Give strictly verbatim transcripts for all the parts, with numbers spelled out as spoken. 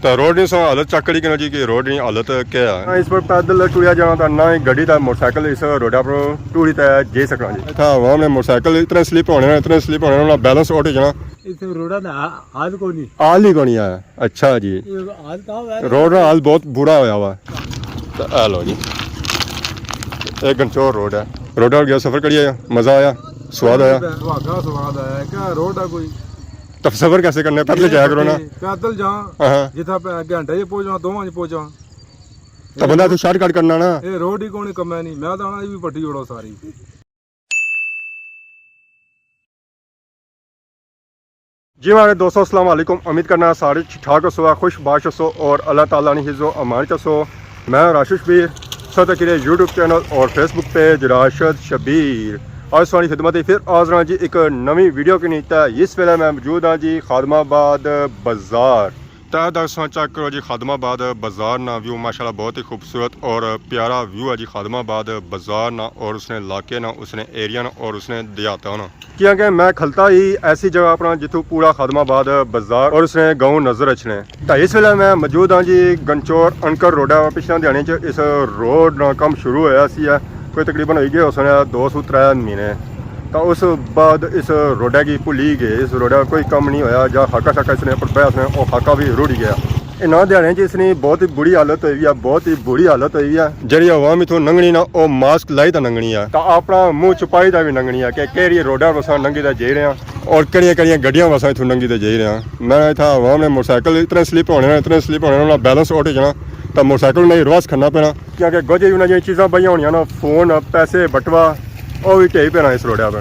تو روڈ نی سا حالت چیک کری کنا جی کہ روڈ نی حالت کیا ہے۔ نہ اس پر پیدل ٹریا جانا تھا، نہ ہی گڈی تے موٹر سائیکل اس روڈا پر ٹری تے جائی سکنا جی۔ اتھا عوام نے موٹر سائیکل اتنے سلپ ہونے نا، اتنے سلپ ہونے نا، بیلنس اٹھ جانا۔ اس روڈا دا حال کونی۔ حال ہی کونی آیا۔ اچھا جی۔ یہ حال کہاں ہوا ہے؟ روڈ نا حال بہت برا ہویا ہوا۔ تو اے لو جی، ایک گنچور روڈ ہے۔ روڈا پر گیا، سفر کریے، مزہ آیا، سواد آیا۔ سہاگا سواد آیا، کیا روڈ ہے کوئی؟ تو سفر کیسے کرنے؟ پیدل جایا کرو نا۔ پیدل جاں، ہاں ہاں۔ جتھا پہ گھنٹے چ پہنچاں، دو وج پہنچاں۔ تو بندہ تو شارٹ کٹ کرنا نا۔ اے روڈ ہی کونی کمے نہیں، میں تو آنا یہ بھی پٹی اوڑو ساری۔ جی مہاڑے دوستو، السلام علیکم۔ امید کرنا سارے ٹھیک ٹھاک ہسو، خوش باش ہسو اور اللہ تعالیٰ نی حفظ و امان چ ہسو۔ میں راشد شبیر، سو تکی رہے یوٹیوب چینل اور فیس بک پیج راشد شبیر۔ آج ساری خدمت پھر حاضر ہاں جی ایک نوی ویڈیو کے نیتا۔ اس ویلے میں موجود ہاں جی خادم آباد بازار۔ تے تساں چیک کرو جی خادم آباد بازار نا ویو، ماشاءاللہ بہت ہی خوبصورت اور پیارا ویو ہے جی خادم آباد بازار نا اور اس نے علاقے نا، اس نے ایریا نا اور اس نے دیہاتاں نا۔ کیونکہ میں کھلتا ہی ایسی جگہ اپنا جتھوں پورا خادم آباد بازار اور اس نے گاؤں نظر اچھنے۔ تے اس ویلے میں موجود ہاں جی گنچور انکر روڈا، پچھلے دیہاڑے چ اس روڈ نا کم شروع ہویا سی ہے۔ کوئی تقریباً ہوئی گئے اس نے دو سو ترے مہینے۔ تو اس بعد اس روڈا کی بھلی گئے، اس روڈا کوئی کم نہیں ہویا، جا خاکہ شاکہ اس نے پر پیا اس نے، او خاکہ بھی رڑی گیا۔ انہاں دیہاڑے چ اس نے بہت ہی بری حالت ہوئی ہے، بہت ہی بری حالت ہوئی ہے۔ جیڑی عوام اتھوں لنگھنی نا، او ماسک لائی تے لنگھنی ہے، تے اپنا منہ چھپائی تے بھی لنگھنی ہے کہ کیڑی روڈا پر اساں لنگھی تے جائی رہے ہاں اور کیڑیاں کیڑیاں گڈیاں پر اساں اتھوں لنگھی تے جائی رہے ہاں۔ میں اتھا عوام نے موٹر سائیکل اتنے سلپ ہونے نا، اتنے سلپ ہونے نا، انہاں بیلنس اٹھ جانا، تے موٹر سائیکل نے ریورس کھڑنا پینا۔ کیونکہ گوجے انہاں جیہاں چیزاں پئیاں ہونیاں نا، فون، پیسے، بٹوا، او وی ڈھئی پینا اس روڈا پر۔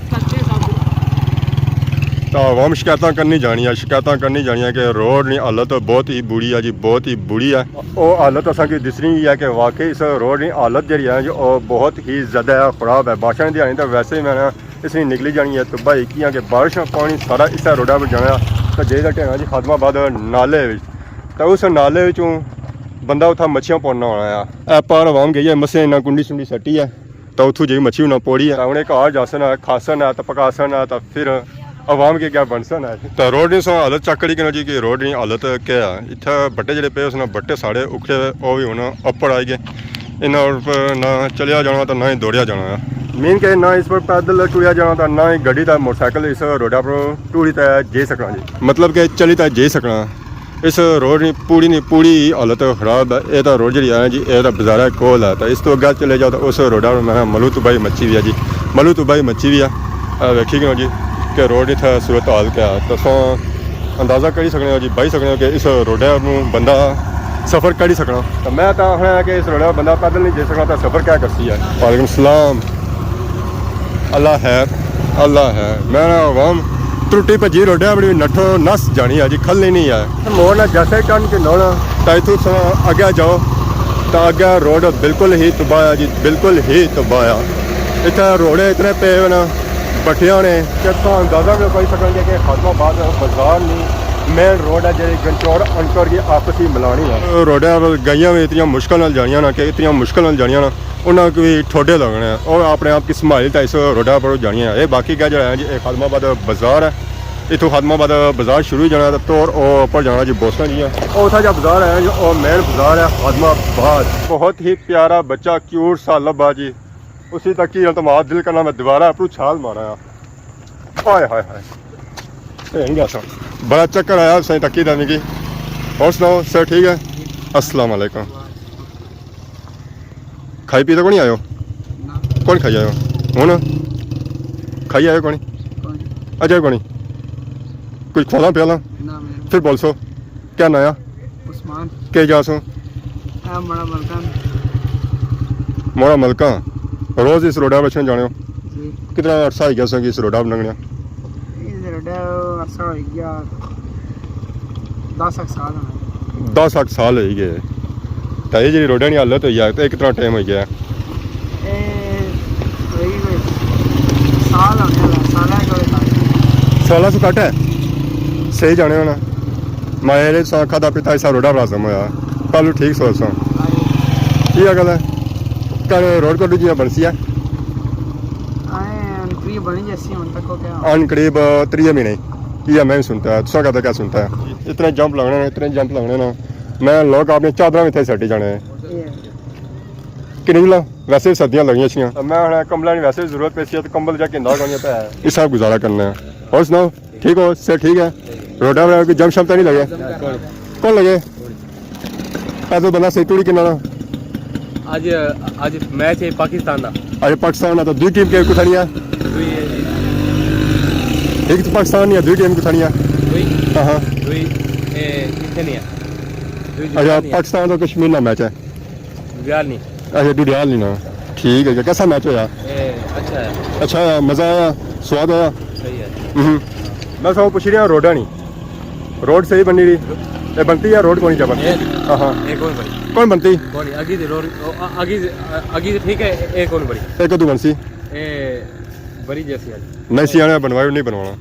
تو عوام شکایتاں کرنی جانی ہے، شکایتاں کرنی جانی ہے کہ روڈ نی حالت بہت ہی بری ہے جی، بہت ہی بری ہے۔ او حالت اساں کی دسنی ہے کہ واقعی اس روڈ نی حالت جیڑی ہے جو او بہت ہی زیادہ خراب ہے۔ بارشاں دی دیہاڑی تو ویسے ہی میں نا اس نی نکلی جانی ہے تباہی، کیاں کہ بارش نا پانی سارا اسے روڈا پر جانا ہے۔ تو جائی تے ڈھینا جی خادم آباد نالے وچ، تو اس نالے وچوں بندہ اتھا مچھیاں پوننا ہونا ہے۔ اے پار عوام گئی ہے، مچھیاں انہاں کنڈی شنڈی سٹی ہے، تو اتھوں جائی مچھی انہاں پوڑی ہے۔ ہن اے گھر جاسن، کھاسن، تو پکاسن، تو پھر عوام کے کیا بنسن ہے۔ تو روڈ نی سا حالت چیک کری کنا جی کہ روڈ نی حالت کیا ہے۔ اتھے بٹے جڑے پے اس نا بٹے ساڑے اکھڑے ہوئے، او وی ہن اپر آئی گئے۔ انہاں پر نہ چلیا جانا تے نہ ہی دوڑیا جانا ہے۔ مین کہ نہ اس پر پیدل ٹریا جانا تے نہ ہی گڈی تے موٹر سائیکل اس روڈا پر ٹری تے جائی سکنا جی۔ مطلب کہ چلی تے جائی سکنا۔ اس روڈ نی پوری نی پوری حالت خراب ہے۔ اے تاں روڈ جڑی ہے جی، اے تاں بازارے کول ہے، تاں اس تو اگے چلے جاؤ تاں اس روڈا پر میں ملو تباہی مچی ہوئی ہے جی، ملو تباہی مچی ہوئی ہے۔ اے ویکھی گئے جی کہ روڈ اتھا صورت حال کیا ہے۔ تساں اندازہ کری سکنے ہو جی، بائی سکنے ہو کہ اس روڈے نوں بندہ سفر کری سکنا۔ تاں میں تاں آخنا ہے کہ اس روڈے پر بندہ پیدل نہیں جائی سکنا، تاں سفر کیا کرسی ہے؟ وعلیکم السلام۔ اللہ خیر، اللہ خیر۔ میں نا عوام ترٹی بھجی روڈے اپنی نٹھو نس جانی ہے جی، کھلنی نہیں ہے۔ موڑ نہ جیسے ٹرن کے نوڑا، تاں اتھوں سا اگے جاؤ، تاں اگے روڈ بالکل ہی تباہ ہے جی، بالکل ہی تباہ ہے۔ اتھے روڈے اتنے پے ہوئے نا، بٹیاں نے، کہ تساں اندازہ بھی کری سکن گے کہ خادم آباد بازار نہیں، مین روڈ ہے جیڑی گنچور انکر کی آپسی ملانی ہے۔ روڈے پر گائیاں بھی اتنیاں مشکل نال جانیاں نا کہ اتنیاں مشکل نال جانیاں نا، انہاں کو بھی ٹھوڈے لگنے ہیں اور اپنے آپ کی سنبھالی تاں اس روڈا پر جانیاں۔ اے باقی کیا جڑا ہے جی، اے خادم آباد بازار ہے۔ اتھوں خادم آباد بازار شروع ہی جانا ہے تاں توڑ او اوپر جانا جی بوسٹاں جیاں۔ او اتھا جا بازار ہے جی، او مین بازار ہے خادم آباد۔ بہت ہی پیارا بچہ کیوٹ سا لبھا جی۔ اسی تکی ہن تاں ماڑا دل کرنا میں دوبارہ اپروں چھال مارا۔ ہائے ہائے ہائے۔ اے ہن گیا سا۔ بڑا چکر آیا سائیں تکی دا مکی۔ اور سناؤ، سر ٹھیک ہے؟ السلام علیکم۔ کھائی پی تے کونی آئے ہو؟ نہ۔ کون کھائی آئے ہو؟ ہن؟ کھائی آئے ہو کونی؟ کونی۔ اجے کونی؟ کچھ کھولا پیالا؟ نہ، میں پھر بول سو۔ کیا ناں آ؟ عثمان۔ کہہ جا سو؟ اے ماڑا ملکہ۔ ماڑا ملکہ۔ روز اس روڈا پر اچھنے جانے ہو؟ جی۔ کتنا عرصہ ہوئی گیا سو کہ اس روڈا پر لنگھنے؟ اس روڈا پر عرصہ ہوئی گیا، دس اک سال ہونے۔ دس اک سال ہوئی گئے۔ تے اے جیڑی روڈا نی حالت ہوئی ہے، تے کتنا ٹائم ہوئی گیا؟ اے کوئی، کوئی سال ہونے آلا، سالہ کوئی گھٹ۔ سالہ سو گھٹ ہے؟ صحیح جانے ہونا۔ ماہر سا کھادا پیتا ایسا روڈا پر ہضم ہویا۔ پہلو ٹھیک سو سا۔ ہاں جی۔ یہ گل ہے۔ کل روڈ کو ڈوجیاں بنسی ہے؟ آئے، ان قریب بنی جیسی ہن تک کیا؟ ان قریب تریہ مہینے۔ یہ میں سنتا ہے، تساں کہتا کیا سنتا ہے؟ اتنے جمپ لگنے نا، اتنے جمپ لگنے نا۔ میں لوگ اپنی چادراں بھی اتھے سٹی جانے ہیں۔ کنے جلا ویسے بھی سردیاں لگیاں چھیاں۔ میں ہن کمبلاں نی ویسے بھی ضرورت پیسی ہے، تے کمبل جا گھندا کونی پیا۔ اس طرح گزارا کرنا ہے۔ اور سناؤ، ٹھیک ہو؟ صحت ٹھیک ہے؟ روڈا وغیرہ کوئی جم شم تو نہیں لگے؟ کون لگے؟ پیدل بندہ صحیح ٹوری کنا نا؟ اج، اج میچ ہے پاکستان دا۔ اج پاکستان دا، تو دوئی ٹیم کے کتھانی ہے؟ دوئی ہے جی۔ ایک تو پاکستان نہیں ہے، دوئی ٹیم کتھانی ہے؟ دوئی؟ ہاں ہاں۔ دوئی، اے، کتھے نہیں ہے؟ دوئی اچھا، ڈڈیال نہیں ہے۔ پاکستان تو کشمیر نا میچ ہے۔ ڈڈیال نہیں۔ اچھا، ڈڈیال نہیں نا۔ ٹھیک ہے، کیسا میچ ہویا؟ اے، اچھا ہے۔ اچھا ہویا، مزہ آیا، سواد آیا؟ صحیح ہے۔ ہوں۔ میں سو پوچھ رہا روڈا نہیں۔ روڈ صحیح بنی رہی؟ اے بنتی یا روڈ کونی جا بنتی؟ اے، ہاں ہاں۔ اے کون بنی؟ کون بنتی؟ کونی، اگی دی روڈ، او، ا-، اگی دی، ا-، اگی دی ٹھیک ہے، اے کون بنی؟ اے کدوں بنسی؟ اے بری جیسی آلی۔ نہیں، سیانے بنوائی، نہیں بنوانا۔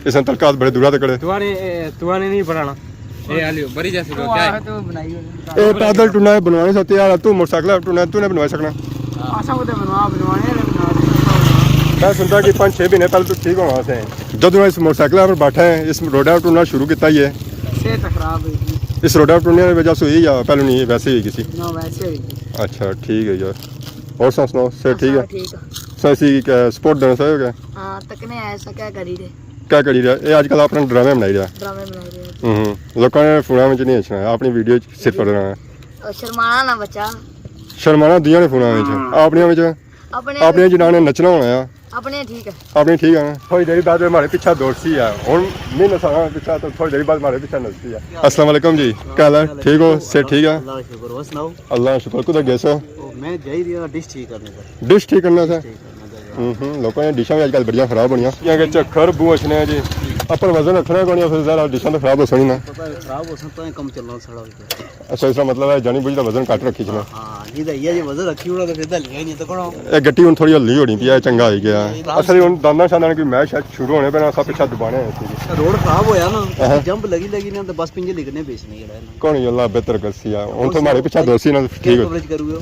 اس نے تلقات بڑے دورا تے کڑے۔ توانے، اے، توانے نہیں بنانا۔ اے آلیو، بری جیسی روڈ کیا ہے؟ تو بنائی ہوئی۔ اے پیدل ٹرنا ہے، بنوانے سے تیار ہے، تو موٹر سائیکل ٹرنا ہے، تو نہیں بنوائی سکنا۔ اساں کو تے بنوا، بنوانے آلے بنا دے۔ میں سنتا کہ پانچ چھ مہینے پہلے تو ٹھیک ہونا سے۔ جدوں اس موٹر سائیکل پر بیٹھا ہے، اس روڈا پر ٹرنا شروع کیتا ہی ہے۔ صحت خراب ہوئی گئی۔ اس روڈا پر ٹرنے کی وجہ سے ہوئی یا پہلے نہیں، ویسے ہی ہوئی گئی سی؟ نہ، ویسے ہوئی گئی۔ اچھا، ٹھیک ہے یار۔ اور سنا، سناؤ، صحت ٹھیک ہے؟ ہاں، ٹھیک ہے۔ سر، اسی، اے، سپورٹ دینا چاہیے گا؟ ہاں، تکنے آئے سا کیا کری رہے؟ کیا کری رہا؟ اے اج کل اپنا ڈرامے بنائی رہا۔ ڈرامے بنائی رہے۔ ہوں ہوں۔ لوکاں نے فوناں وچ نہیں اچھنا، اپنی ویڈیو وچ صرف رہنا ہے۔ او شرمانا نہ بچا۔ شرمانا دیاں نے فوناں وچ۔ ہاں۔ اپنیاں وچ، اپنے اپنیاں جنہاں نے نچنا ہونا ہے۔ اپنے ٹھیک ہے۔ اپنے ٹھیک ہے نا؟ تھوڑی دیر بعد ماڑے پیچھے دوڑسی ہے۔ ہن میں نسانا پیچھے تو تھوڑی دیر بعد ماڑے پیچھے نسسی ہے۔ السلام علیکم جی، کیا حال ہے؟ ٹھیک ہو؟ صحت ٹھیک ہے؟ اللہ کا شکر، اور سناؤ؟ اللہ کا شکر۔ کدھر گئے سو؟ او، میں جائی رہیا ڈش ٹھیک کرنے سر۔ ڈش ٹھیک کرنا سر؟ ٹھیک کرنا سر۔ ہوں ہوں، لوکاں نے ڈشاں بھی اج کل بڑیاں خراب ہونیاں۔ یا کہ چکھر بو اچھنے جی۔ اپر وزن رکھنا کونی، پھر ذرا ڈشاں تو خراب ہو سنی نا۔ پتہ ہے، خراب ہو سن تو کم چلنا ساڑا۔ اچھا، اس کا مطلب ہے جانی بوجھ دا وزن گھٹ رکھی چنا۔ ہاں، جی دا یہ جی وزن رکھی ہونا تو پھر دل نہیں تو کون۔ اے گٹی ہن تھوڑی ہلنی ہونی پئی ہے، چنگا ہوئی گیا۔ اصل ہن دانا شانا کوئی میچ شاید شروع ہونے پہلے اساں پیچھے دبانے ہیں اس کی۔ روڈ خراب ہویا نا، ہاں۔ جمپ لگی لگی نا تو بس پنجے لکھنے بیچنے جڑا ہے نا۔ کون ہی اللہ بہتر کرسی ہے۔ ہن تو ماڑے پیچھے دوسی نا ٹھیک ہو۔ کوریج کرو۔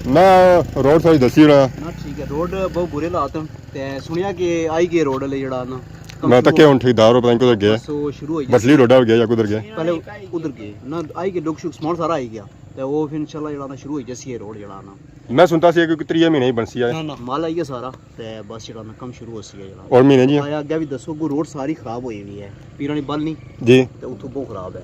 میں روڈ تھوڑی دسی ہونا۔ نا ٹھیک ہے، روڈ بہت برے حالات ہیں۔ تے سنیا کہ آئی کے روڈ والے جڑا نا، کم میں شروع تکے ہو ہن ٹھیکدار ہو، پتہ نہیں کدھر گئے۔ بس وہ شروع ہوئی بس۔ بٹلی روڈا گئے یا کدھر گئے؟ پہلے ادھر گئے نا، آئی کے ڈک شک سامان سارا آئی گیا۔ تے وہ پھر انشاءاللہ جڑا نا شروع ہوئی جاسی ہے روڈ جڑا نا۔ میں سنتا سی کہ کوئی تریے مہینے ہی بنسی ہے۔ نا، نا، مال آئی گیا سارا۔ تے بس جڑا نا کم شروع ہو سی ہے جڑا۔ اور مہینے جی؟ آیا اگے بھی دسو، کوئی روڈ ساری خراب ہوئی ہوئی ہے۔ پیرانی بل نہیں؟ جی۔ تے اتھوں بہت خراب ہے۔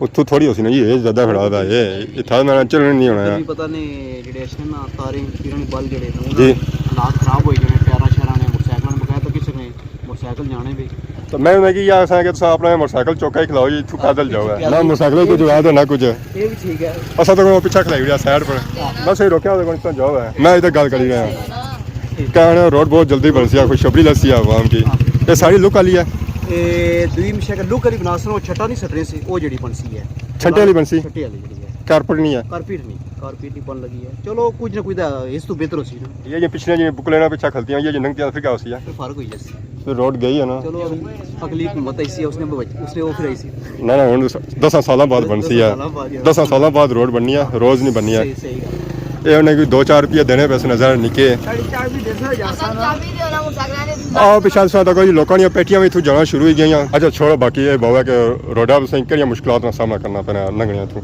اتھوں تھوڑی ہو سی نا جی، یہ زیادہ خراب ہے، یہ اتھا میں چلن نہیں ہونا ہے۔ پتہ نہیں جڑے اچھے نا تارے پیرانی بل جڑے نا، جی۔ حالات خراب ہوئی جانے، ٹائراں شیراں نے، موٹر سائیکل بغیر تو کسے نے موٹر سائیکل جانے بھی۔ تو میں انہیں کی یہ آساں کہ تساں اپنا موٹر سائیکل چوکا ہی کھلاؤ جی، اتھوں پیدل جاؤ ہے۔ نہ موٹر سائیکل کوئی جگہ تو نہ کچھ۔ یہ بھی ٹھیک ہے۔ اساں تو پیچھے کھلائی ہوئی ہے سائیڈ پر۔ بس یہ روکیا تو کون جاؤ ہے۔ میں ادھر گل کری رہا ہوں۔ کہنے روڈ بہت جلدی بنسی ہے، خوشخبری دسی ہے عوام کی۔ یہ ساری لک والی ہے۔ اے دوئی مشے کہ لک والی بنا سنو، چھٹا نہیں سٹنے سی، وہ جڑی بنسی ہے۔ چھٹے والی بنسی؟ چھٹے والی جڑی ہے۔ کارپیٹ نہیں ہے؟ کارپیٹ نہیں، کارپیٹ نہیں بن لگی ہے۔ چلو کچھ نہ کچھ تو اس تو بہتر ہو سی نا۔ یہ جو پچھلے جو بکلے نا پیچھے کھلتی ہیں، یہ جو ننگتی ہیں، پھر کیا ہو سی ہے؟ پھر فرق ہوئی جاسی۔ پھر روڈ گئی ہے نا۔ چلو ابھی اگلی حکومت آئی سی، اس نے وہ، اس نے وہ پھر آئی سی۔ نہ، نہ، ہن دس سالاں بعد بنسی ہے۔ دس سالاں بعد۔ دس سالاں بعد روڈ بننی ہے، روز نہیں بننی ہے۔ صحیح، صحیح گل۔ اے انہیں کوئی دو چار روپیے دینے پیسے نظر نکے۔ ساڑی چابی دے سو جاسا نا۔ آؤ پچھا سا تک جی لوکاں دیاں پیٹیاں بھی اتھوں جانا شروع ہوئی گئیاں۔ اچھا چھوڑو، باقی اے بہو ہے کہ روڈا تساں کہڑیاں مشکلات نا سامنا کرنا پینا لنگھنیاں اتھوں۔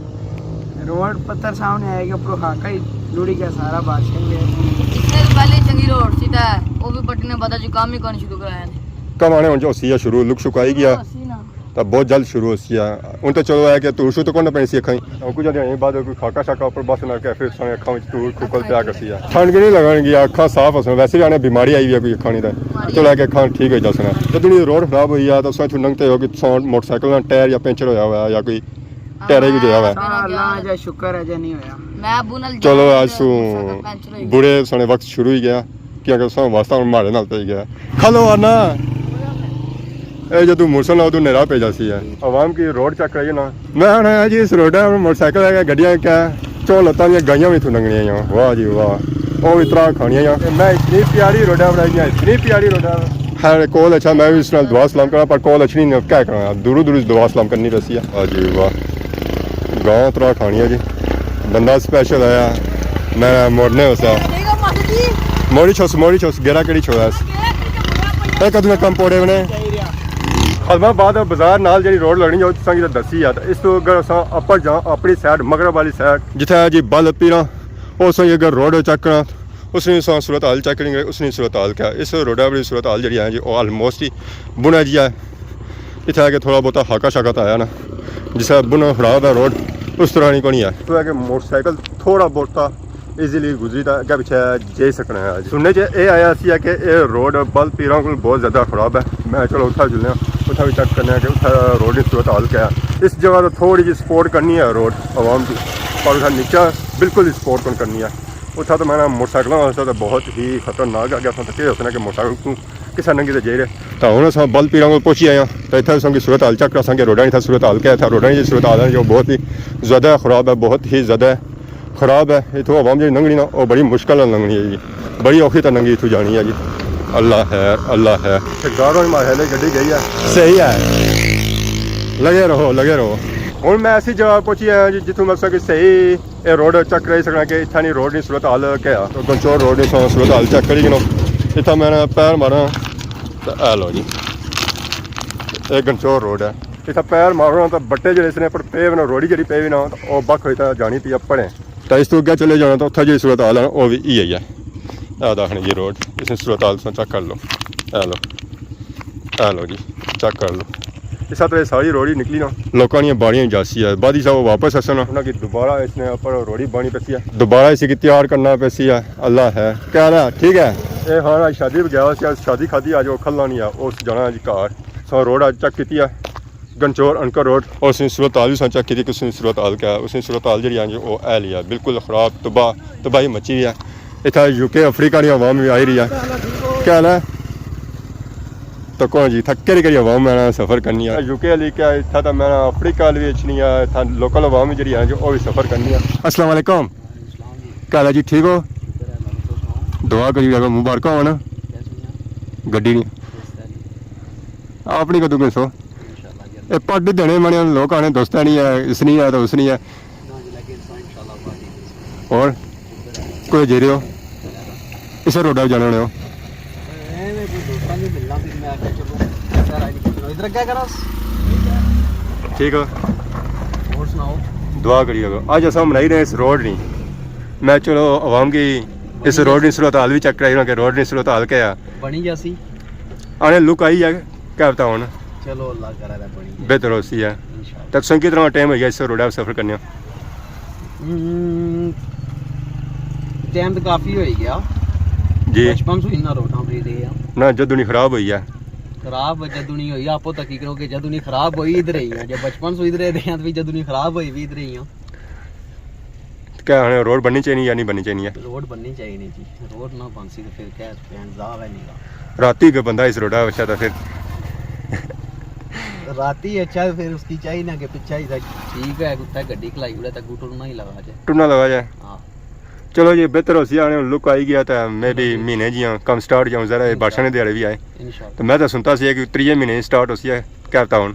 روڈ پتھر سامنے آئے گا، اپروں خاکہ ہی لڑی گیا سارا بارشاں نے۔ اس سے پہلے چنگی روڈ سی تے او بھی پٹنے بعد اج کام ہی کرنا شروع کرایا نے۔ کم آنے ہن جو سی شروع، لک شک آئی گیا۔ سی نا۔ تاں بہت جلد شروع ہوسی ہے۔ ہن تاں چلو ہے کہ دھوڑ شو تو کون پینی سی اکھاں ہی۔ ہن کچھ دیاں بعد کوئی خاکہ شاکہ اپر بس نہ کہ پھر سانے اکھاں وچ دھوڑ کھکل پیا کرسی ہے۔ ٹھنڈ بھی نہیں لگن گی، اکھاں صاف ہوسن۔ ویسے بھی آنے بیماری آئی ہوئی ہے کوئی اکھاں نہیں تاں۔ چلو ہے کہ اکھاں ٹھیک ہوئی جاسن۔ جدوں نی روڈ خراب ہوئی ہے تاں اس وچ لنگھتے ہو کہ تساں موٹر سائیکل نا ٹائر یا پنچر ہویا ہوا ہے یا کوئی ٹائر ہی کوئی ہویا ہوا ہے۔ اللہ جا شکر ہے جے نہیں ہویا۔ میں ابو نال چلو جانا اج سوں موٹر سائیکل پنچر ہوئی گیا۔ برے سانے وقت شروع ہوئی گیا۔ کیونکہ اساں واسطہ ہن ماڑے نال پئی گیا۔ کھلو آنا۔ اے جدوں موسم نہ ادوں نیرا پئی جاسی ہے۔ عوام کی روڈ چیک کرائی نا۔ میں آنا ہے جی اس روڈ ہے موٹر سائیکل ہے، گڈیاں کیا، چو لتاں دیاں گائیاں بھی اتھوں لنگھنیاں آں۔ واہ جی واہ۔ او اترا کھانیاں آں۔ میں اتنی پیاری روڈ ہے بنائی ہے، اتنی پیاری روڈ ہے۔ خیر کول اچھا میں بھی اس نال دعا سلام کراں، پر کول اچھنی نہیں، کیا کراں یار، دوروں دوروں دعا سلام کرنی پیسی ہے۔ واہ جی واہ۔ گاؤں اترا کھانیاں جی۔ بندہ سپیشل آیا۔ میں مورنے ہوسا۔ موڑی چھوس، موڑی چھوس، گیرا کیڑی چھوڑا اس۔ اے کدوں کم پوڑے ہونے؟ خادم آباد بازار نال جیڑی روڈ لگنی ہے، او تساں کی تاں دسی ہے۔ تے اس تو اگر اساں اپر جاں، اپنی سائیڈ، مغرب والی سائیڈ، جتھے ہے جی بل پیراں، او اساں کی اگر روڈ چیک کراں، اس نے اساں صورت حال چیک کریں گے، اس نے صورت حال کیا ہے۔ اس روڈا پری صورت حال جیڑی ہے جی، او آلموسٹ ہی بنا جی ہے۔ اتھے آ کے تھوڑا بہت ہاکا شاکا تاں آیا نا، جس طرح بنا خراب ہے روڈ، اس طرح نہیں کونی ہے۔ تو ہے کہ موٹر سائیکل تھوڑا بہت ایزیلی گزری تاں اگے پچھے جائی سکنا ہے۔ سننے چ اے آیا سی کہ اے روڈ بل پیراں کول بہت زیادہ خراب ہے۔ میں چلو اتھا جلنے آں، اتھا بھی چیک کرنے آں کہ اتھا روڈ نی صورت حال کیا ہے۔ اس جگہ تو تھوڑی جی سپورٹ کرنی ہے روڈ عوام کی، پر اتھا نیچا بالکل ہی سپورٹ کون کرنی ہے۔ اتھا تو میں نا موٹر سائیکلاں واسطے تو بہت ہی خطرناک ہے کہ اساں تو کہہ سکنے کہ موٹر سائیکل کوں کسے ننگی تے جائی رہے۔ تاں ہن اساں بل پیراں کول پہنچی آئے آں۔ تاں اتھا اساں کی صورت حال چیک کراساں کہ روڈاں نی اتھا صورت حال کیا ہے۔ اتھا روڈاں نی صورت حال ہے جو بہت ہی زیادہ خراب ہے، بہت ہی زیادہ خراب ہے۔ اتھوں عوام جیڑی لنگھنی نا، او بڑی مشکل نال لنگھنی ہے جی، بڑی اوکھی تے لنگھی اتھوں جانی ہے جی۔ اللہ خیر، اللہ خیر۔ ٹھیکیدار ہوئی ماحول گڈی گئی ہے۔ صحیح ہے، لگے رہو، لگے رہو۔ ہن میں ایسی جگہ پہنچی آیا جی، جتھوں میں تساں کی صحیح اے روڈ چیک کرائی سکنا کہ اتھا نی روڈ نی صورت حال کیا ہے۔ تو گنچور روڈ نی صورت حال چیک کری گنو۔ اتھا میں نا پیر ماراں تے اے لو جی، اے گنچور روڈ ہے۔ اتھا پیر مارو نا تے بٹے جیڑے اس نے پر پے ہوئے نا، روڑی جیڑی پے ہوئی نا، تے او بک ہوئی تے جانی پئی اپنے۔ تے اس تو اگے چلے جانا تے اتھا جیڑی صورت حال ہے نا، او وی ایہی ہے۔ اے داکھنے جی روڈ، اس نی صورت حال تساں چیک کر لو۔ اے لو۔ اے لو جی، چیک کر لو۔ اس طرح ساری روڑی نکلی نا۔ لوکاں نیاں باڑیاں جاسی ہے۔ بعد صاحب واپس اسن انہاں کی دوبارہ اس نے اپر روڑی بانی پیسی ہے۔ دوبارہ اسی کی تیار کرنا پیسی ہے۔ اللہ ہے۔ کیا حال ہے؟ ٹھیک ہے؟ اے ہاں، اج شادی پہ گیا سی، اج شادی کھادی، اج او کھلنا نہیں ہے، اس جانا اج گھر۔ سو روڈ اج چیک کیتی ہے۔ گنچور انکر روڈ، اس نی صورت حال وی اساں چیک کیتی کہ اس نی صورت حال کیا ہے، اس نی صورت حال جیڑی ہے او اے لی ہے، بالکل خراب، تباہ، تباہی مچی ہوئی ہے۔ اتھا یو کے افریقہ نی عوام وی آئی رہی ہے۔ کیا حال ہے؟ تو کون جی، اتھا کیڑی کیڑی عوام میں سفر کرنی ہے؟ یو کے والی کیا، اتھا تاں میں افریقہ والی وی اچھنی ہے، اتھا لوکل عوام وی جیڑی ہے جو او وی سفر کرنی ہے۔ السلام علیکم۔ کیا حال ہے جی، ٹھیک ہو؟ دعا کری، مبارکاں ہون۔ گڈی نی۔ اپنی کدوں گھنسو؟ اے پڈ دینے منے لوک آنے دوستاں نی ہے، اس نی ہے تو اس نی ہے۔ اور کوئی جی رہے ہو؟ اسے روڈا پہ جانے ہونے ہو؟ ادھر اگے کرو۔ ٹھیک ہو؟ اور سناؤ؟ دعا کریے گا۔ اج اساں بنائی رہے اس روڈ نی۔ میں چلو عوام کی اس روڈ نی صورت حال وی چیک کرائی رہا کہ روڈ نی صورت حال کیا ہے۔ بنی جاسی۔ آنے لک آئی ہے، کیا پتہ ہن۔ چلو اللہ کرے تے بنی جائے۔ بہتر ہوسی ہے۔ انشاءاللہ۔ تک سنگی طرح ٹائم ہوئی گیا اس روڈا سفر کرنے؟ ہم، ٹائم تو کافی ہوئی گیا۔ جی۔ بچپن سو انہاں روڈاں پہ رہے ہاں۔ نہ، جدوں نی خراب ہوئی ہے۔ خراب جدوں نی ہوئی، آپ تکی کرو کہ جدوں نی خراب ہوئی ادھر ہی ہاں۔ جب بچپن سو ادھر رہے ہاں تو پھر جدوں نی خراب ہوئی بھی ادھر ہی ہاں۔ کیا ہن روڈ بننی چاہینی یا نہیں بننی چاہینی ہے؟ روڈ بننی چاہینی جی، روڈ نہ بنسی تو پھر کیا بینزا ہے نہیں گا۔ راتی کوئی بندہ اس روڈا اچھا تو پھر راتی اچھا پھر اس کی چاہیے نا کہ پچھا ہی ٹھیک ہے، کتھا گڈی کھلائی اڑے تے ٹرنا ہی لگا جائے۔ ٹرنا لگا جائے۔ ہاں۔ چلو جی، بہتر ہوسی، آنے لک آئی گیا تے میں بھی مہینے جیاں کم سٹارٹ جاؤں، ذرا اے بارشاں نے دیہاڑے بھی آئے۔ انشاءاللہ۔ تو میں تو سنتا سی کہ تریے مہینے سٹارٹ ہوسی ہے، کیا پتہ ہن۔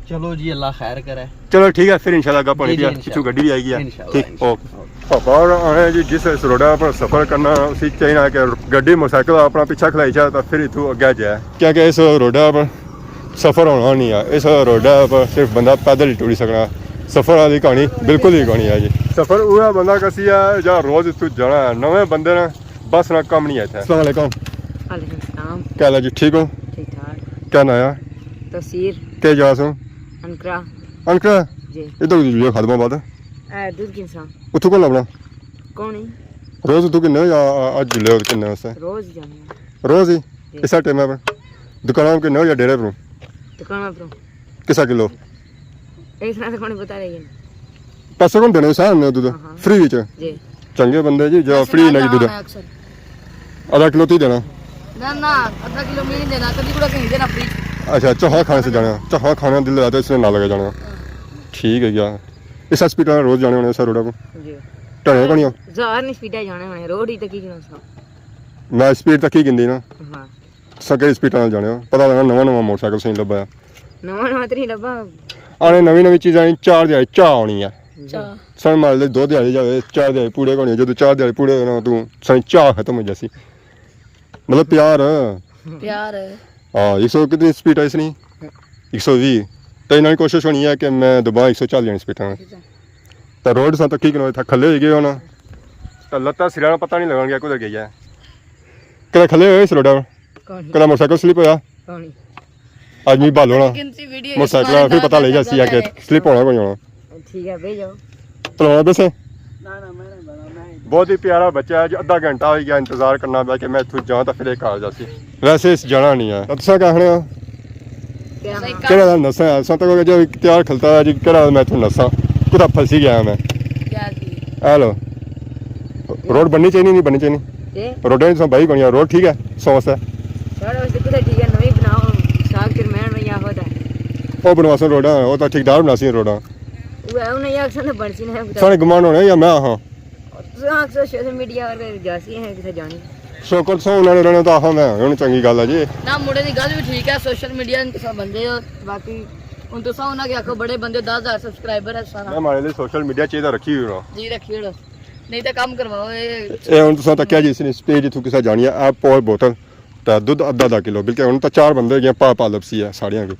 چلو جی، اللہ خیر کرے۔ چلو ٹھیک ہے، پھر انشاءاللہ گپ ہونی جی، پیا، انشاءاللہ۔ پچھوں گڈی بھی آئی گئی ہے۔ انشاءاللہ، ٹھیک، انشاءاللہ۔ اوکے۔ باہر آنے جی، جس اس روڈا پر سفر کرنا، اسی چاہینا کہ گڈی موٹر سائیکل اپنا پیچھا کھلائی چاہے تو پھر اتھوں اگے جائے، کیونکہ اس روڈا پر سفر ہونا نہیں ہے۔ اس روڈا پر صرف بندہ پیدل ہی ٹری سکنا، سفر والی کہانی بالکل ہی کونی ہے جی۔ سفر اوہا بندہ کرسی ہے جا روز اتھوں جانا ہے، نویں بندے نے بس نہ کم نہیں ہے اتھے۔ السلام علیکم۔ وعلیکم السلام۔ کیا حال ہے جی، ٹھیک ہو؟ ٹھیک ٹھاک۔ کیا نام ہے؟ تفسیر۔ کیا جا سو؟ انکرا۔ انکرا؟ جی۔ ادھر جی خادم آباد۔ اے دودھ کنسا۔ اتھوں کون لبنا؟ کون ہی؟ روز اتھوں کنے ہو یا اج جلے ہو کنے واسطے؟ روز ہی جانے ہیں۔ روز ہی؟ جی۔ اسا ٹائم پر؟ دکاناں کنے ہو یا ڈیرے پروں؟ دکاناں پروں۔ کسا کلو؟ اس طرح تو کون پتہ لگے۔ پیسے کون دینے سا نے دودھ؟ ہاں، ہاں۔ فری وچ؟ جی۔ چنگے بندے جی، جو فری نہیں دودھ۔ اکثر۔ آدھا کلو تی دینا؟ نہ، نہ، آدھا کلو میں نہیں دینا، کدی کدا کہیں دینا فری۔ اچھا، چوہا کھانے سے جانا، چوہا کھانے دل رہتا اس نے نہ لگا جانا۔ ہاں۔ ٹھیک ہے یار۔ اس سپیڈ روز جانے ہونے سر روڈا کو؟ جی۔ ٹرے کونی ہو؟ زیادہ نہیں سپیڈا جانے ہونے، روڈ ہی تکی جانا سا۔ میں سپیڈ تکی گندی نا۔ ہاں۔ سکے سپیڈ نال جانے ہو، پتہ لگا نواں نواں موٹر سائیکل سہی لبا ہے۔ نواں نواں تے نہیں لبا۔ آنے نویں نویں چیزاں نی چار دیہاڑی چاہ ہونی ہے۔ جی۔ چاہ۔ سن مال دے دو دیہاڑی جاوے، چار دیہاڑی پورے کونی، جدوں چار دیہاڑی پورے ہونا تو سن چاہ ختم ہو جاسی۔ مطلب پیار۔ پیار۔ ہاں، ایک سو کتنی سپیڈ ہے اس نی؟ ایک سو ویہہ۔ تے انہاں نی کوشش ہونی ہے کہ میں دباں ایک سو چالی آلی سپیڈاں۔ تے روڈ ساں تکی کنو اتھا کھلے ہوئی گئے ہونا۔ تے لتاں سریاں نا پتہ نہیں لگن گیا کدھر گئی ہے۔ کدھر کھلے ہوئے اس روڈا پر؟ کہاں نہیں۔ کدھر موٹر سائیکل سلپ ہویا؟ کہاں نہیں۔ آج میں بھالو نا۔ قیمتی ویڈیو موٹر سائیکل اس پھر پتہ لگ جاسی ہے کہ سلپ ہونا کوئی ہونا۔ ٹھیک ہے، بھیجو۔ تو بس ہے۔ نہ، نہ، میں نہیں بنا، میں ہی بہت ہی پیارا بچہ ہے جی، ادھا گھنٹہ ہوئی گیا انتظار کرنا پیا کہ میں اتھوں جاں تاں پھر ایک گھر جاسی۔ ویسے اس جانا نہیں ہے۔ تساں کیا آخنے ہو؟ کیا؟ کہڑا دا نساں ہے؟ اساں تک جو اختیار کھلتا ہے جی، کہڑا میں اتھوں نساں؟ کتھا پھنسی گیا میں؟ کیا جی؟ ہیلو۔ روڈ بننی چاہیے، نہیں بننی چاہیے؟ جی۔ روڈاں نی تساں بھائی کونی، روڈ ٹھیک ہے؟ سو واسطے۔ ساڑے واسطے کتھا ٹھیک ہے، نویں بناؤ، ساگ چیئرمین بنیا ہوتا ہے۔ او بنواسن روڈاں، او تاں ٹھیکیدار بناسی روڈاں۔ وہ ہے، انہیں یہ آخسن تو بنسی نہ ہے۔ ساڑے گمان ہونے یا میں آخاں؟ تساں آخسو سوشل میڈیا پر جاسی ہیں کسے جانی۔ شوکت سو انہاں نے رہنے تو آخاں میں، ہن چنگی گل ہے جی۔ نہ، مڑے دی گل بھی ٹھیک ہے، سوشل میڈیا نے تساں بندے ہو، باقی ہن تساں انہاں کے آخو بڑے بندے، دس ہزار سبسکرائبر ہے سارا۔ میں ماڑے لیے سوشل میڈیا چاہیے تاں رکھی ہوئی ہونا۔ جی، رکھی ہوڑو۔ نہیں تاں کم کرواؤ اے۔ اے ہن تساں تکیا جی، اس نے سٹیج اتھوں کسے جانی ہے، اے پول بوتل تے دودھ ادھا ادھا کلو، بلکہ ہن تاں چار بندے گئے، پا پا لپسی ہے ساڑیاں کی۔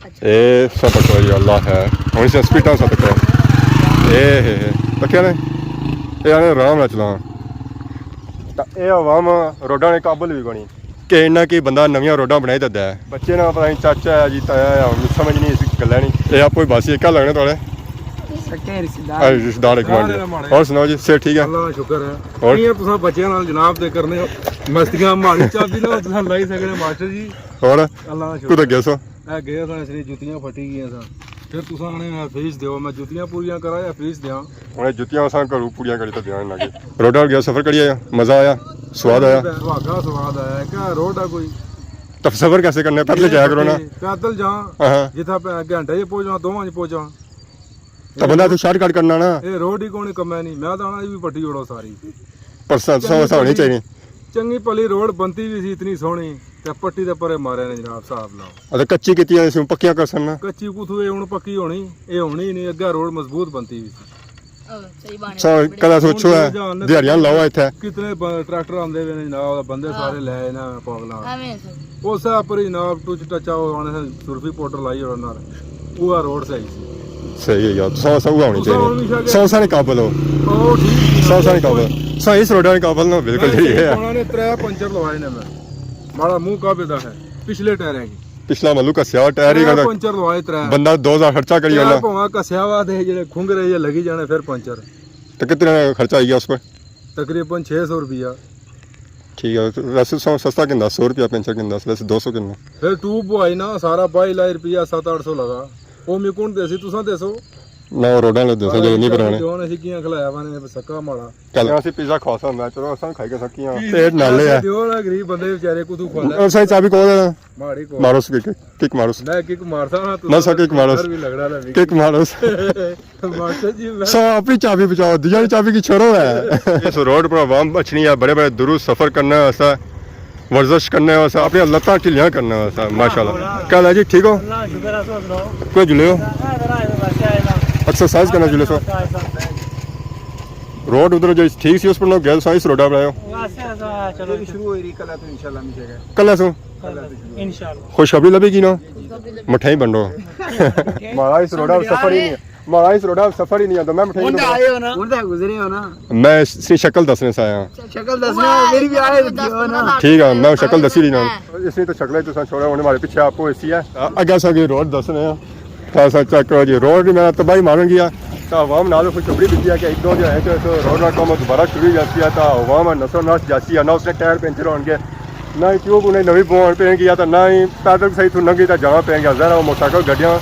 اچھا۔ اے سب پکڑو جی، اللہ ہے۔ ہن اسے سپیڈاں سب پکڑو۔ اے ہے ہے۔ تکیا نے؟ اے آنے آرام نال چلاں۔ تاں اے عوام روڈاں نے قابل بھی کونی کہ انہاں کی بندہ نویاں روڈاں بنائی تے دے۔ بچے نا پتہ نہیں چاچا ہے جی، تایا ہے، ہن سمجھ نہیں اس گلا نی۔ اے آپ کوئی باسی اکا لگنے تھوڑے؟ سکے رشتہ دار۔ اے رشتہ دار ایک بار جی۔ ہمارے۔ اور سناؤ جی، صحت ٹھیک ہے؟ اللہ کا شکر ہے۔ اور؟ کیاں تساں بچیاں نال جناب دے کرنے ہو مستیاں، ماڑی چابی نہ تساں لائی سکنے ماسٹر جی۔ اور؟ اللہ کا شکر۔ کدھر گئے سو؟ اے گئے سن، اس نے جتیاں پھٹی گئیاں سن۔ پھر تساں آنے میں فیس دیو، میں جتیاں پوریاں کراں یا فیس دیاں؟ انہیں جتیاں اساں گھروں پوریاں کری تے دیاں انہاں کی۔ روڈا پر گیا، سفر کری آیا، مزہ آیا، سواد آیا؟ واقعہ سواد آیا، کیا روڈ ہے کوئی؟ تو سفر کیسے کرنے؟ پیدل جایا کرو نا۔ پیدل جاں، ہاں۔ جتھا پہ گھنٹے چ پہنچنا، دو وج پہنچاں۔ تو بندہ تو شارٹ کٹ کرنا نا۔ اے روڈ ہی کون کم ہے نہیں، میں تو آنا بھی پٹی اوڑو ساری۔ پر سا-، سا-، سا ہونی چاہیے۔ چنگی پلی روڈ بنتی بھی سی اتنی سوہنی، تے پٹی دے پرے مارے نے جناب صاحب نا۔ اچھا، کچی کیتی ہے، اس نوں پکیاں کرسن نا۔ کچی کتھوں اے ہن پکی ہونی، اے ہونی ہی نہیں، اگے روڈ مضبوط بنتی بھی سی۔ او، صحیح بنے، سا بڑے کلا سوچو ہے، ہن دیہاڑیاں لاؤ اتھے۔ کتنے ب-، ٹریکٹر آندے وے نے جناب، بندے ہاں۔ سارے لے نا پاگلاں۔ ایویں سب۔ اس پر جناب ٹچ ٹچا ہو، آنے سے سرفی پاؤڈر لائی اور نال۔ پورا روڈ صحیح سی۔ صحیح ہے یار، تساں، تساں اوہا ہونی تساں چاہیے۔ ہمیشہ سو سارے قابل ہو۔ او ٹھیک ہے۔ سو سارے قابل۔ سو اس روڈا نے قابل نہ، بالکل ٹھیک ہے۔ انہاں نے ترے پنچر لوائے نے میں۔ ماڑا منہ قابل دا ہے۔ پچھلے ٹائر کی۔ پچھلا ملو کسیا ٹائر ہی ترے گندا۔ پنچر لوائے ترے۔ بندہ دو ہزار خرچہ کری ٹائر آنا۔ پاواں کسیا وا دے جڑے کھنگ رہے یا لگی جانے پھر پنچر۔ تو کتنا خرچہ آئی گیا اس پر؟ تقریباً چھ سو روپیہ۔ ٹھیک ہے، ویسے سو-، سستا کہندا، سو روپیہ پنچر کہندا، ویسے دو سو کہندا۔ پھر ٹیوب پوائی نا، سارا بائی لائی روپیہ ست اٹھ سو لگا۔ او میں کون دیسی، تساں دیسو؟ نہ، او روڈاں لے دیسو، جو نہیں پرانے۔ جو اسی کیاں کھلایا وا نے سکا ماڑا۔ چل۔ اسی پیزا کھوا سا، میں چلو اساں کھائی کے سکیاں۔ پیٹ نالے ہے۔ دیو نا غریب بندے بیچارے کو تو کھوا لے۔ اور سائی چابی کون ہے؟ ماڑی کول۔ مارو اس کی کک، کک مارو اس۔ میں کک مارساں نا، تو مارو سا کک مارو اس۔ بھی لگڑا نا بھی۔ کک مارو اس۔ ماسٹر جی، میں سو اپنی چابی بچاؤ، دوجا نی چابی کی چھوڑو ہے۔ اس روڈ پر عوام اچھنی ہے، بڑے بڑے دور سفر کرنا ہے، ایسا ورزش کرنا ہے، ایسا اپنی لتاں ڈھیلیاں کرنا ہے، ایسا ماشاءاللہ۔ کیا حال ہے جی، ٹھیک ہو؟ اللہ شکر ہے، سو سناؤ۔ کوئی جلے ہو؟ ایکسرسائز کرنا جلے سو۔ روڈ ادھر جو ٹھیک سی، اس پر نہ گئے سا، اس روڈا پر آئے ہو۔ چلو شروع ہوئی رہی، کل تو انشاءاللہ ملے گا۔ کل سو؟ انشاءاللہ۔ خوشخبری لبھی گی نا؟ مٹھائی بنڈو۔ ماڑا اس روڈا سفر ہی نہیں ہے۔ ماڑا اس روڈا سفر ہی نہیں آتا، میں مٹھائی ہن تے بنڈو۔ آئے ہو نا؟ ہن تے گزرے ہو نا؟ میں اس، اس نی شکل دسنے سے آیا۔ شکل دسنا، میری بھی آئے ہوتی ہو نا؟ ٹھیک ہے، میں شکل دسی رہی نا۔ اس نی تو شکل ہی تساں چھوڑا، ہن ماڑے پیچھے آپ ایسی ہے۔ اگے اساں کی روڈ دسنے ہیں۔ تاں اساں چیک کرو جی، روڈ بھی میں تباہی مارن گیا۔ تاں عوام نال خوشخبری دتی ہے کہ ایک دو دن اچ روڈ نا کم دوبارہ شروع ہو جاسی ہے، تاں عوام نسو نس جاسی ہے، نہ اس نے ٹائر پنچر ہون گے، نہ ہی ٹیوب انہیں نویں پوان پین گیا، تاں نہ ہی پیدل صحیح تو ننگی تاں جانا پین گیا۔ ظاہر ہے وہ موٹر سائیکل، گڈیاں،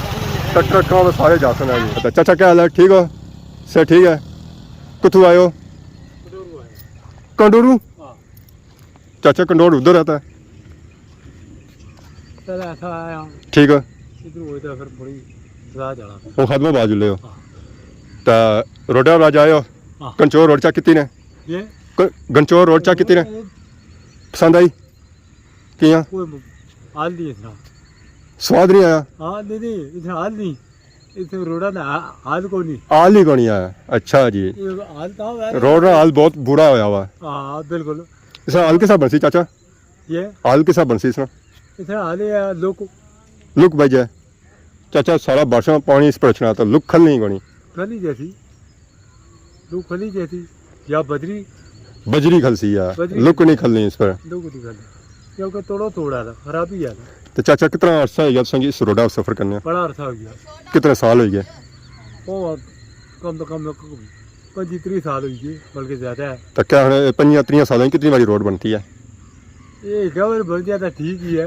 ٹریکٹر، ٹرکاں، وہ سارے جا سن۔ چاچا، کیا حال ہے؟ ٹھیک ہو؟ صحت ٹھیک ہے؟ کتھوں آئے ہو؟ کنڈورو؟ چاچا کنڈور ادھر رہتا ہے۔ پہلے ایسا آیا ہوں۔ ٹھیک ہے۔ ادھر ہوئے تو پھر بڑی زیادہ جانا۔ وہ ختم باز لے ہو۔ ہاں۔ تا روڈا پر آج آئے ہو؟ ہاں۔ گنچور روڈ چیک کیتی نے؟ یہ؟ ک-، گنچور روڈ چیک کیتی نے؟ پسند آئی؟ کیاں؟ کوئی حال نہیں اتنا۔ سواد نہیں آیا؟ ہاں، نہیں، نہیں، اتنا حال نہیں۔ اتنے روڈا نا حال کوئی نہیں۔ حال ہی کوئی نہیں آیا۔ اچھا جی۔ یہ حال تھا ہوا ہے۔ روڈ نا حال بہت برا ہویا ہوا۔ ہاں، بالکل۔ اس نا حال کسا بنسی چاچا؟ یہ؟ حال کسا بنسی اس نا؟ اتھے حال اے ہے، لک۔ لک بجے۔ چاچا، سارا بارشاں پانی اس پر اچھنا تو لک کھلنی کونی۔ کھلی جیسی، لک کھلی جیسی، یا بجری۔ بجری کھلسی یا بجری۔ لک نہیں کھلنی اس پر۔ لک نہیں کھلنی۔ کیونکہ توڑو توڑا نا، خرابی ہے نا۔ تو چاچا، کتنا عرصہ ہو گیا تساں کی اس روڈا سفر کرنے؟ بڑا عرصہ ہو گیا۔ کتنے سال ہو گئے؟ او کم تو کم پنجی تریہہ سال ہوئی گئے، بلکہ زیادہ ہے۔ تو کیا ہن پنجی تریہہ سالاں وچ کتنی باری روڈ بنتی ہے؟ یہ ایک بار بن جائے تو ٹھیک ہی ہے۔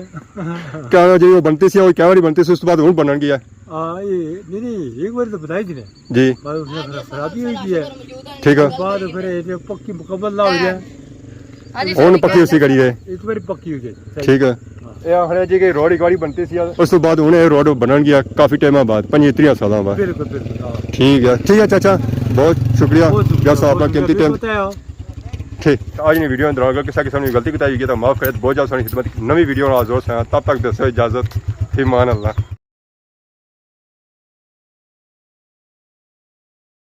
کیا جی وہ بنتی سی، وہ کیا باری بنتی سی، اس کے بعد ہن بنن گیا؟ ہاں، یہ نہیں، نہیں، ایک بار تو بنائی تھی نے۔ جی۔ بس اس میں خرا-، خرابی ہوئی گئی ہے۔ ٹھیک ہے۔ بعد پھر یہ جو پکی مکمل نہ ہو جائے۔ ہن پکی اسی کری ہے۔ ایک بار پکی ہو جائے۔ ٹھیک ہے۔ یہ آخر ہے جی کہ روڈ ایک باری بنتی سی، اس تو بعد ہن یہ روڈ بنن گیا کافی ٹائم بعد، پنجی تریہہ سالاں بعد۔ بالکل، بالکل، ہاں۔ ٹھیک ہے، ٹھیک ہے چاچا، بہت شکریہ۔ بہت شکریہ، ڈاکٹر صاحب، بہت شکریہ۔ قیمتی ٹائم۔ بتایا۔ ٹھیک، آج نی ویڈیو اندر اگر کسا قسم نی غلطی کوتاہی ہوئی گئی تو معاف کرے، بہت جلد سانی خدمت نوی ویڈیو نال حاضر ہوساں، تب تک دیسو اجازت، فی امان اللہ۔